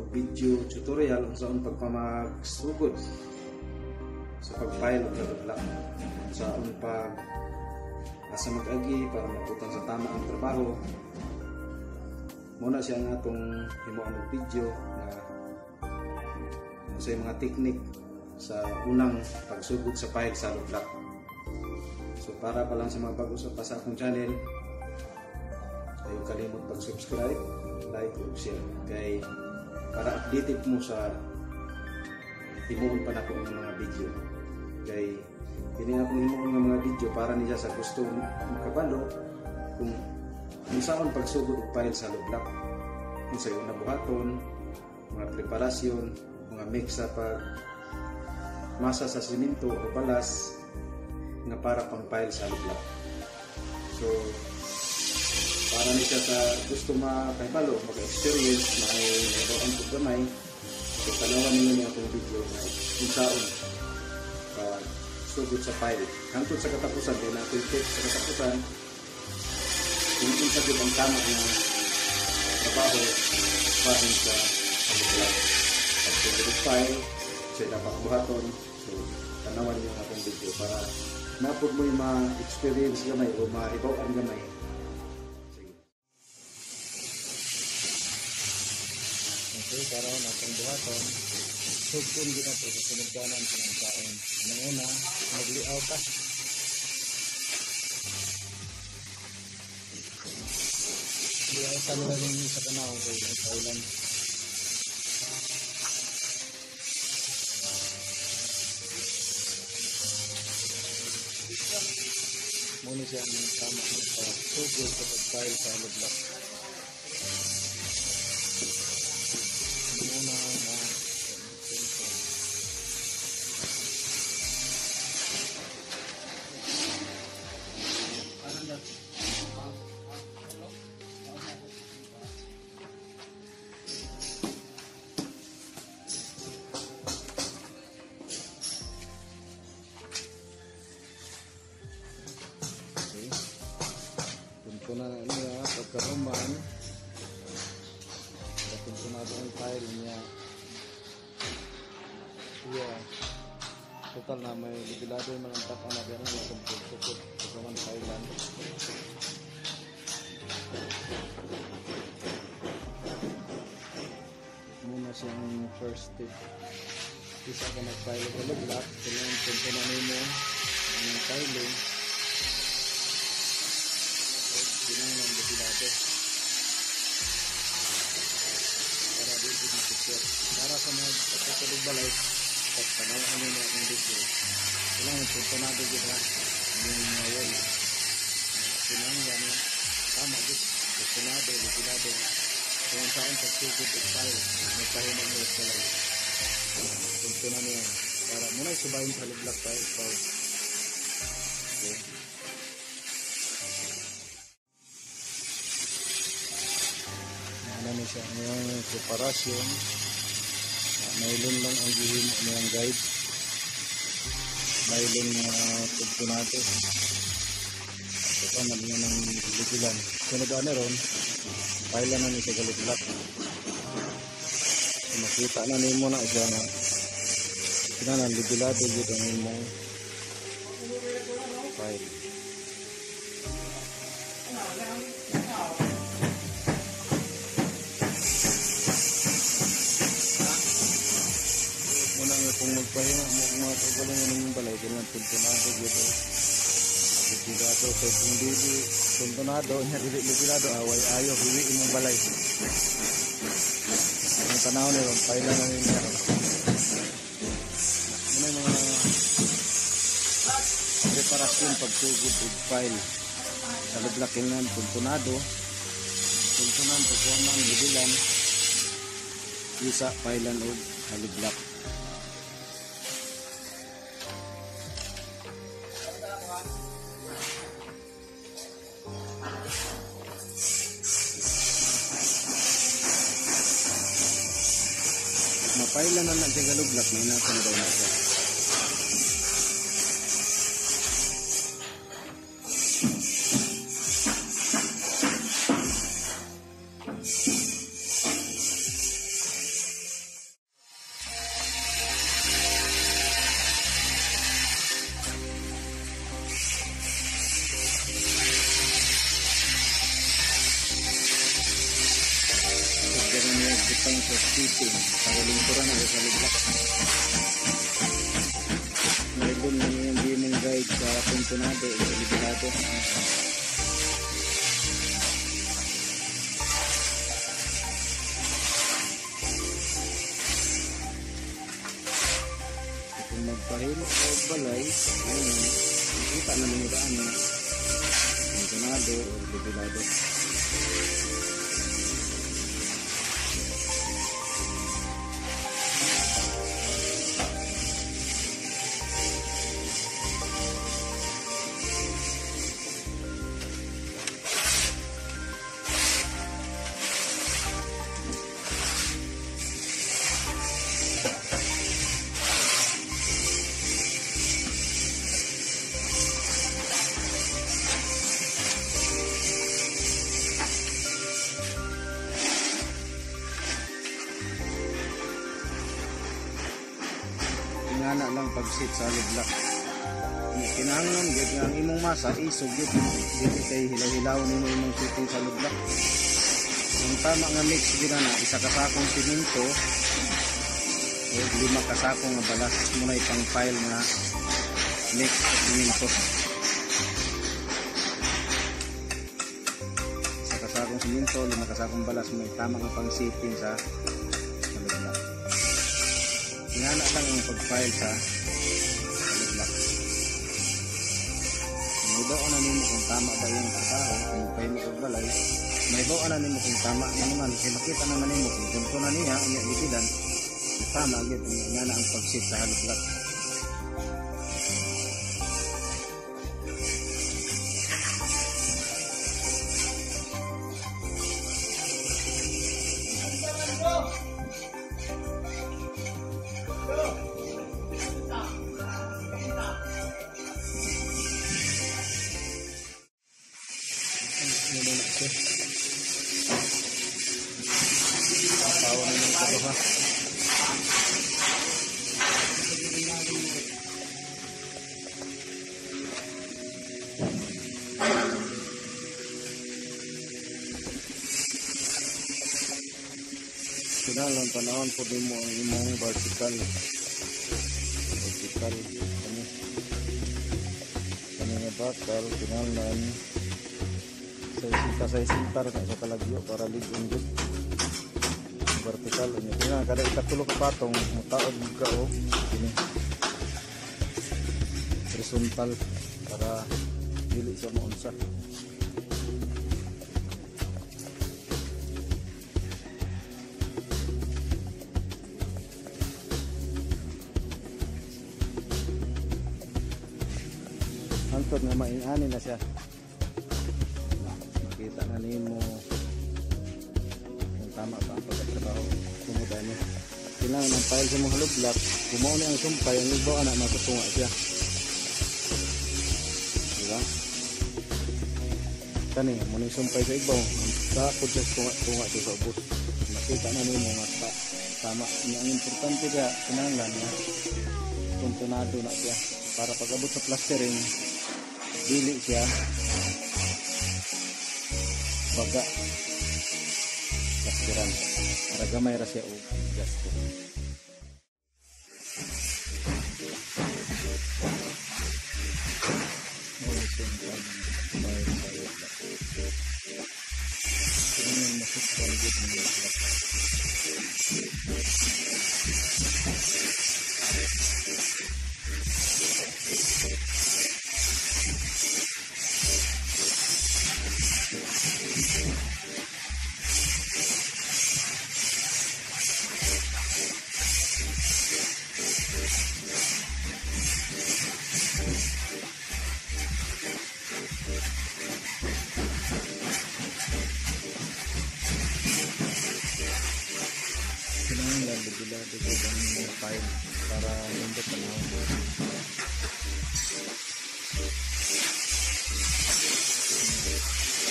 pag video tutorial unsaon pagpamagsugod sa pag-file og hollow block, unsaon pag asa mag-agi para mabutan sa tama ang trabaho. Muna siya nga atong himuon og video nga unsay mga teknik sa unang pagsugod sa file sa hollow block. So para pa lang sa mga bago sa pa sa akong channel, ayaw kalimot pag-subscribe, like ug share kay para updated mo sa himuon pa nako ng mga video. Kay kini akong himuon nga mga video para niya sa gusto makabalo kung unsaon pagsugod og file sa hollow block, unsay una buhaton, mga preparasyon, mga mix sa pag masa sa simento o balas nga para pang file sa hollow block. So para ni siya sa gusto makahibalo, maka-experience, may nahibaw-an pud gamay. So tanawan ninyo ni akong video nga unsaon pag sugod sa file hangtod sa katapusan. Kay naa ko'y tips sa katapusan kung unsa gyud ang tama nga trabaho bahin sa hollow block. Pagsugod og file, siya dapat buhaton. So tanawan niyo ang akong video para napod mo'y ma-experience gamay o mahibaw-an gamay. Sige. Okay, karon atong buhaton, sugdon gyud nato sa sinugdanan sa unsaon. Ang una, magliaw ta. Liaw ta nila ninyo sa tanaw kay kaulan. Muna siya ang tama sa sugod sa pag-file sa hollow block. Muna na sensor. Okay. Tuntunan na niya pagkahuman. Tuntunado ang file niya. Iya. Total na may libilado man ang taka na pero may sukod pagkaman filean. Muna siyang first step. Isa ka nag-file og hollow block, kailangan tuntunan nimo ang filing. Kinahanglan libilado para di gud ma-secure. Para sa mga pagkatulog balay, pag tanawan ninyo akong video, kailangan tuntunado gud ha yung mga wall. Kinahanglan tama gud, tuntunado, libilado. Kung saan pagsugod og file, magpahimo mo sa balay. Tuntunan niya para muna subahin sa hollow block file. Okay. Ano ni siya ang preparasyon. Nylon lang ang gihimo niyang guide. Nylon nga tuntunado. Ito man niya ng ligilan. Sunod ani ron, file na ni siya hollow block. So, makita na nimo na siya nga kinahanglan libilado gyud ang imong file. Muna nga kung magpahinga mo kung mga kagalingon ninyong balay, kailangan tuntunado gyud o libilado. Kay kung dili tuntunado, nya dili libilado, away ayo hiwi imong balay. Ang tanaw ni ron, file na ninyo ron. Muna yung mga preparasyon pagsugod og file sa hollow block. Kailangan tuntunado, tuntunan pagkuman libilan, isa filean og hollow block. Mapailan na lang siya hollow block, may nasa na daw na siya. sitting para lingkuran na sa hollow block. Nailon lang yung gimong guide sa puntunado o sa libilado. Kung magpahilo o balay, ayun, makita na ninyo daan na puntunado o libilado. Ingana lang pag-sit sa hollow block. Kinahanglan gyud nga ang imong masa isog gyud, dili kay hilaw-hilaw nimo imong sitting sa hollow block. Ang tama nga mix gyud na isa ka sakong simento o 5 ka sako nga balas mo na ipang pile nga mix sa simento. Isa ka sakong simento, 5 ka sakong balas mo tama nga pang sitting sa hollow block. Ingana lang ang pag-file sa hollow block. May na nimo kung tama ba yung trabaho, kung pahimo og balay, may na nimo kung tama na naman, kay makita naman nimo kung tunto na niya, unya libilan, tama gyud ingana ang pag-sit sa hollow block. Kinahanglan panahon po din mo ang imong vertical. Vertical kani. Kani nga bakal kinahanglan sa sintar sa kalagyo para lig-on gyud. Vertical unya kinahanglan kada ikatulo ka patong mutaod ka og kini. Horizontal para dili siya maunsa. Hangtod nga maingani na siya. Makita na nimo kung tama ba ang pagkatrabaho tungod ani. Kailangan ang pile sa mga hollow block, kung mao ni ang sumpay, ang ibaw ana matutunga siya. Diba? Kani mo ni sumpay sa ibaw, tapos sa tunga-tunga siya sa ubos. Makita na nimo nga tama. Ang importante kaya kinahanglan nga tuntunado na siya para pag-abot sa plastering dili siya baga plasteran para gamay ra siya og gasto. Kailangan bilado ko ang mga file para nindot panahon.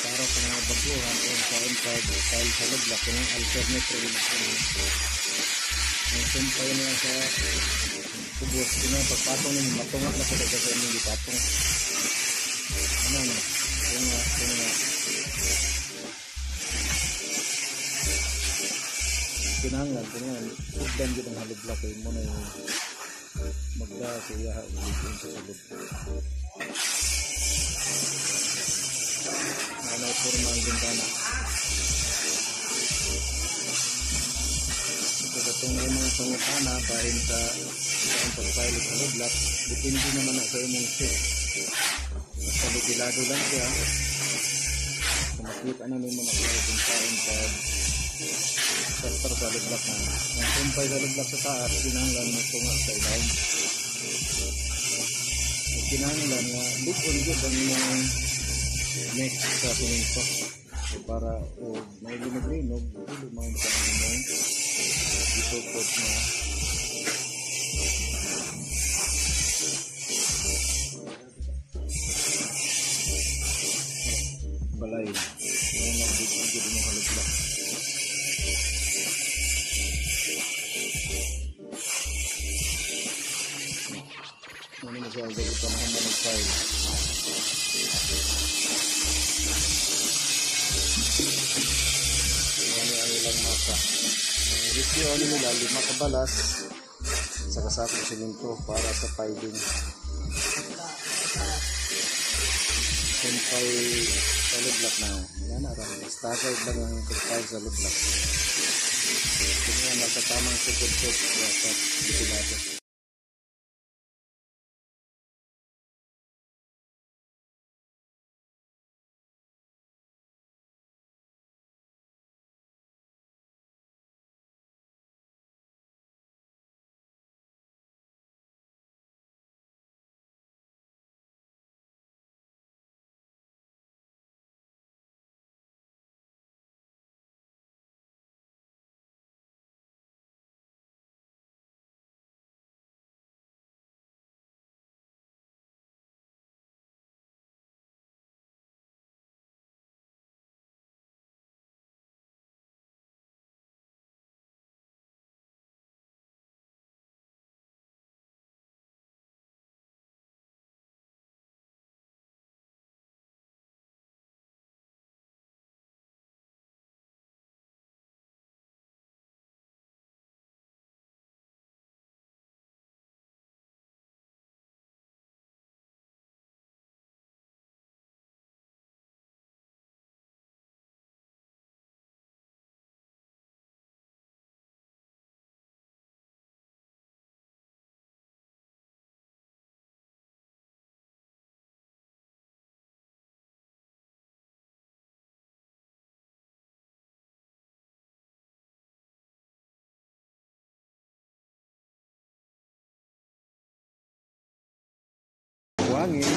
Para sa mga baguhan o kaon pag file sa hollow block, yung alternate rin na ang sumpay niya sa ubos, kaya pagpatong ninyo, matunga na sa sa inyong gipatong. Ano na? Tunga, tunga. Kinahanglan kuno sugdan gyud ang hollow block kay mo na magda sa iya lig-on sa sulod. Nanay porma ang bintana. So katong imong pangutana bahin sa ang pag-file og hollow block, depende naman na sa imong set. Basta ligilado lang siya. So makita na nimo na kung kaon pag plaster sa hollow block na. Ang kumpay sa hollow block sa taas, kinahanglan mo tunga sa ilawom. So kinahanglan nga lig-on gyud ang imong mix sa simento. So para o may linog-linog, dili man sa imong isukot na balay. Kinahanglan lig-on gyud imong hollow block. Ano na siya ang panahon na nag-file. Ano ang ilang masa. Ang ratio nila, 5 kabalas sa kasakong simento para sa piling. Kumpay sa hollow block na. Yan na rin. Staggered lang ang pag-file sa hollow block. Kaya nasa tamang sukod-sukod sa dipilado. Buhangin,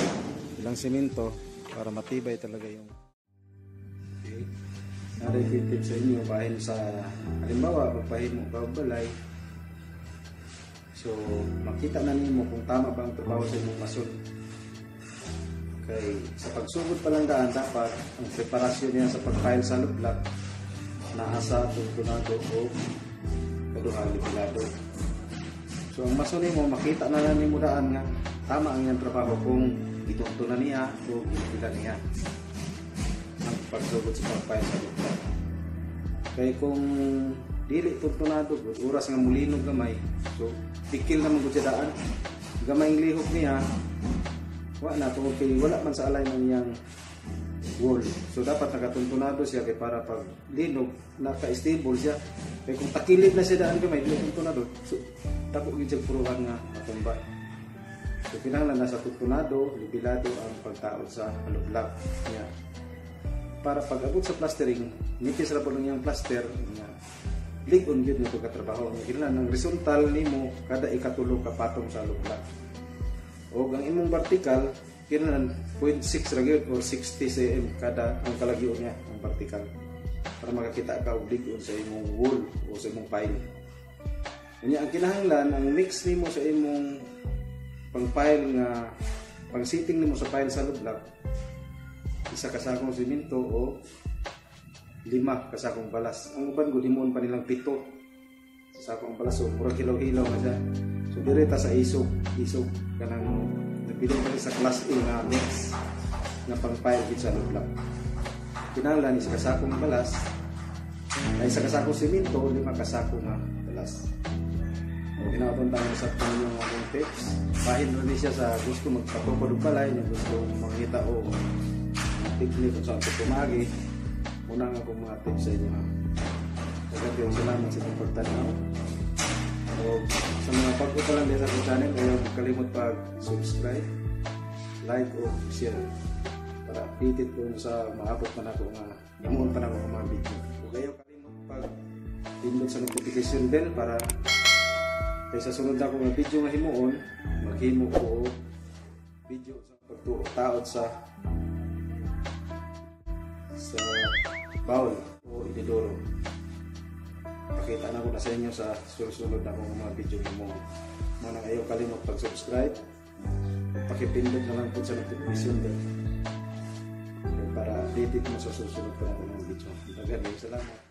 ilang simento para matibay talaga yung. Okay. Narepetip sa inyo dahil sa halimbawa pagpahimo ka og balay, so makita na nimo kung tama ba ang trabaho sa imong mason. Kay sa pagsugod pa lang daan dapat ang preparasyon niya sa pag-file sa hollow block naa sa tuntunado o kaduhang lipilado. So ang mason nimo makita na lang nimo daan nga tama ang iyang trabaho kung itunto na niya o ginipila niya ang pagsugod sa pag-file sa hollow block. Kay kung dili tuntunado gud, oras nga mulinog gamay, so pikil naman gud siya daan. Gamay ang lihok niya, wa na tungod kay wala man sa alay ng iyang wall. So dapat nakatuntunado siya kay para pag linog naka-stable siya. Kay kung takilid na siya daan gamay, dili tuntunado, so dako gid siya puruhan nga matumba. So kinahanglan nasa tuntunado, libilado ang pagtaod sa hollow block niya. Para pag abot sa plastering, nipis ra po lang iyang plaster niya. Lig-on gyud nito katrabaho. Ang kinahanglan ang resultal nimo kada ikatulo ka patong sa hollow block. O ang imong vertical kinahanglan 0.6 ra gyud or 60 cm kada ang kalagyo niya ang vertical para makakita ka og lig-on sa imong wall o sa imong pile. Unya ang kinahanglan ang mix nimo sa imong pang-pile nga pang-sitting nimo sa pile sa hollow block, isa ka sakong simento o 5 ka sakong balas. Ang uban gud himuon pa nilang 7 sa sakong balas, so murag hilaw-hilaw na siya. So dire ta sa isog, isog kanang nagbilin pa sa class A nga mix nga pang-pile gid sa hollow block. Kinahanglan isa ka sakong balas Ay 1 ka sako simento, 5 ka sako nga talas. O ginaton tayo sa inyong akong tips. Bahin rin siya sa gusto magpatukod og balay, nga gusto mangita o technique kung saan ito pumagi. Muna nga akong mga tips sa inyo, ha. Daghang salamat sa inyong pagtanaw. O sa mga bago pa lang din sa akong channel, ayaw kalimot pag subscribe, like o share para updated ko sa maabot pa nako nga himuon pa nako nga mga video. Ug ayaw kalimot pag pindot sa notification bell para kay sa sunod nako nga video nga himuon, maghimo ko og video sa pagtuo taod sa bowl o inidoro. Pakita na ko na sa inyo sa susunod na akong mga video mo. Mao nang ayaw kalimot pag-subscribe. Pakipindot na lang po sa notification bell para updated mo sa susunod pa natin ng video. Daghang salamat.